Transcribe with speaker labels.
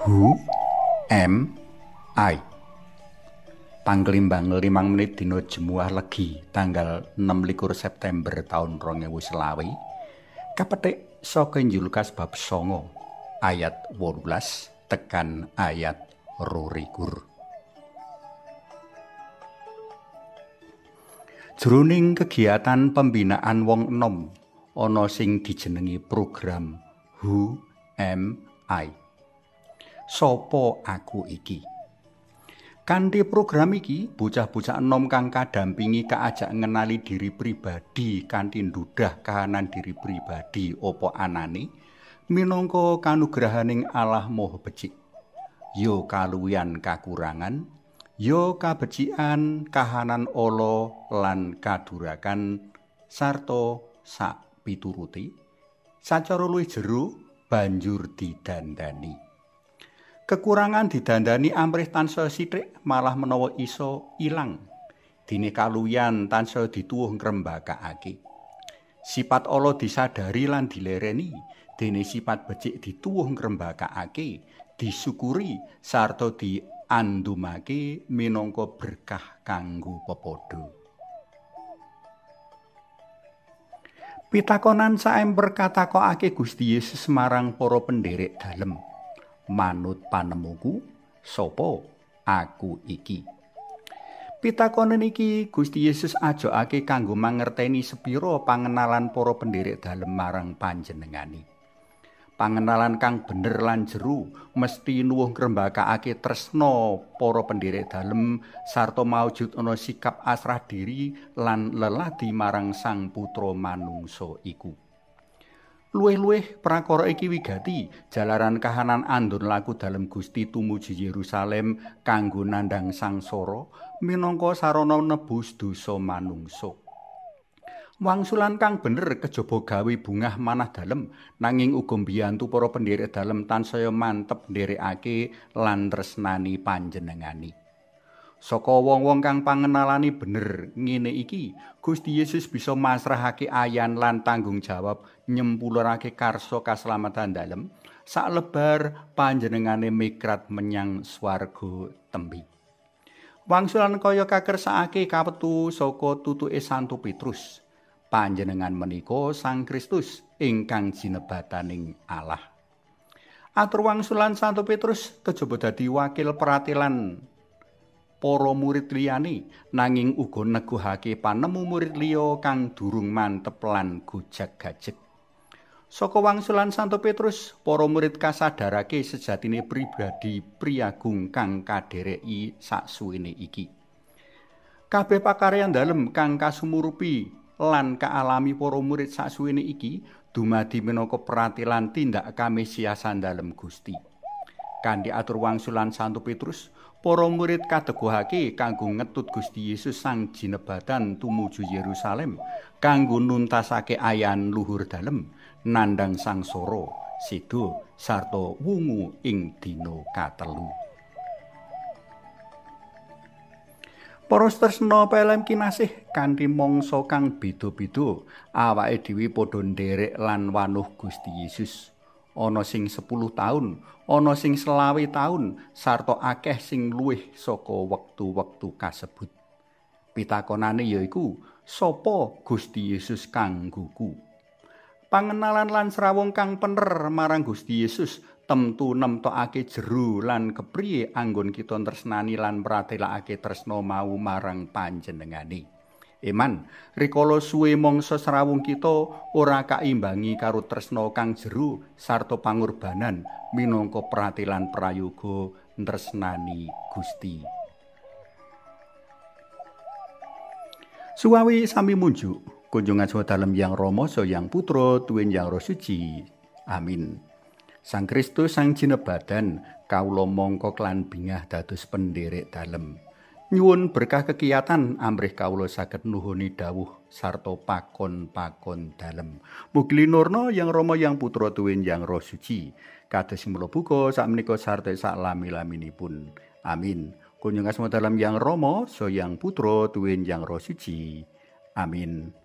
Speaker 1: Who am I? Panglimbang 5 menit dina Jemuah Legi tanggal 26 September taun 2020 kapetik saka Injil Lukas bab 9 ayat 18 tekan ayat 22. Jroning kegiatan pembinaan wong enom ana sing dijenengi program Who Am I? Sopo aku iki? Kanthi program iki, bocah-bocah enom kang kadampingi kaajak ngenali diri pribadi kanthi ndudah kahanan diri pribadi apa anane minangka kanugrahaning Allah Maha Becik. Ya kaluwihan kakurangan, ya kabecikan kahanan ala lan kadurakan sarta sak pituruti sacara luwih jero banjur didandani. Kekurangan didandani amrih tansaya sithik malah menawa iso ilang. Dene kaluwihan tansaya dituwuh ngrembakakake. Sifat ala disadari lan dilereni, dene sifat becik dituwuh ngrembakakake, disyukuri sarta diandumake minangka berkah kanggo pepadha. Pitakonan saemper katakokake Gusti Yesus marang para penderek dalem. Manut panemuku, sapa aku iki? Pitakonan iki Gusti Yesus ajokake kanggo mangerteni sepira pangenalan para penderek dalem marang panjenengane. Pangenalan kang bener lan jero mesti nuwuh ngrembakakake tresna para penderek dalem sarta maujud ana sikap asrah diri lan leladi marang Sang Putra Manungsa iku. Luwih-luwih prakara iki wigati jalaran kahanan andun laku dalem Gusti tumuju Yerusalem kanggo nandhang sangsara minangka sarana nebus dosa manungsa. Wangsulan kang bener kejaba gawe bungah manah dalem nanging uga mbiyantu para penderek dalem tansaya mantep nderekake lan tresnani panjenengane. Saka wong-wong kang pangenalane bener ngene iki, Gusti Yesus bisa masrahake ayan lan tanggung jawab nyempulurake karsa kaslametan dalem saklebar panjenengane mikrat menyang swarga tembi. Wangsulan kaya kakersakake kawetu saka tutuke Santo Petrus. Panjenengan menika Sang Kristus ingkang jinebataning Allah. Atur wangsulan Santo Petrus kejaba dadi wakil peratelan para murid liyane nanging uga neguhake panemu murid liya kang durung mantep lan gojag-gajeg. Saka wangsulan Santo Petrus, para murid kasadarake sejatine pribadi priagung kang kadereki saksuwene iki. Kabeh pakaryan dalem kang kasumurupi lan kaalami para murid saksuwene iki dumadi minangka pratelan tindak kamesiasan dalem Gusti. Kanthi atur wangsulan Santo Petrus, para murid kateguhake kanggo ngetut Gusti Yesus sang jinebatan tumuju Yerusalem kanggo nuntasake ayan luhur dalem nandhang sangsara, seda sarta wungu ing dina katelu. Para tresna PLM kinasih kanthi mangsa kang beda-beda, awake dhewe padha nderek lan wanuh Gusti Yesus. Ana sing 10 taun, ana sing 25 taun, sarta akeh sing luwih saka wektu-wektu kasebut. Pitakonane yaiku, sapa Gusti Yesus kanggoku? Pangenalan lan srawung kang pener marang Gusti Yesus temtu nemtokake jero lan kepriye anggon kita tresnani lan pratelakake tresna mau marang panjenengane. Eman, rikala suwe mangsa srawung kita ora kaimbangi karo tresna kang jero sarta pangorbanan minangka pratelan prayoga tresnani Gusti. Suwawi sami munjuk kunjungan asma dalem Yang Rama saha Yang Putra tuwin Yang Roh Suci. Amin. Sang Kristus sang jinebadan kawula mangka lan bingah dados penderek dalem. Nyuwun berkah kekiyatan amrih kawula saged nuhuni dawuh sarta pakon-pakon dalem. Mugi linurna Yang Rama Yang Putra tuwin Yang Roh Suci. Kados mula buka sakmenika sarta saklami-laminipun. Amin. Kunjung asma dalem Yang Rama saha Yang Putra tuwin Yang Roh Suci. Amin.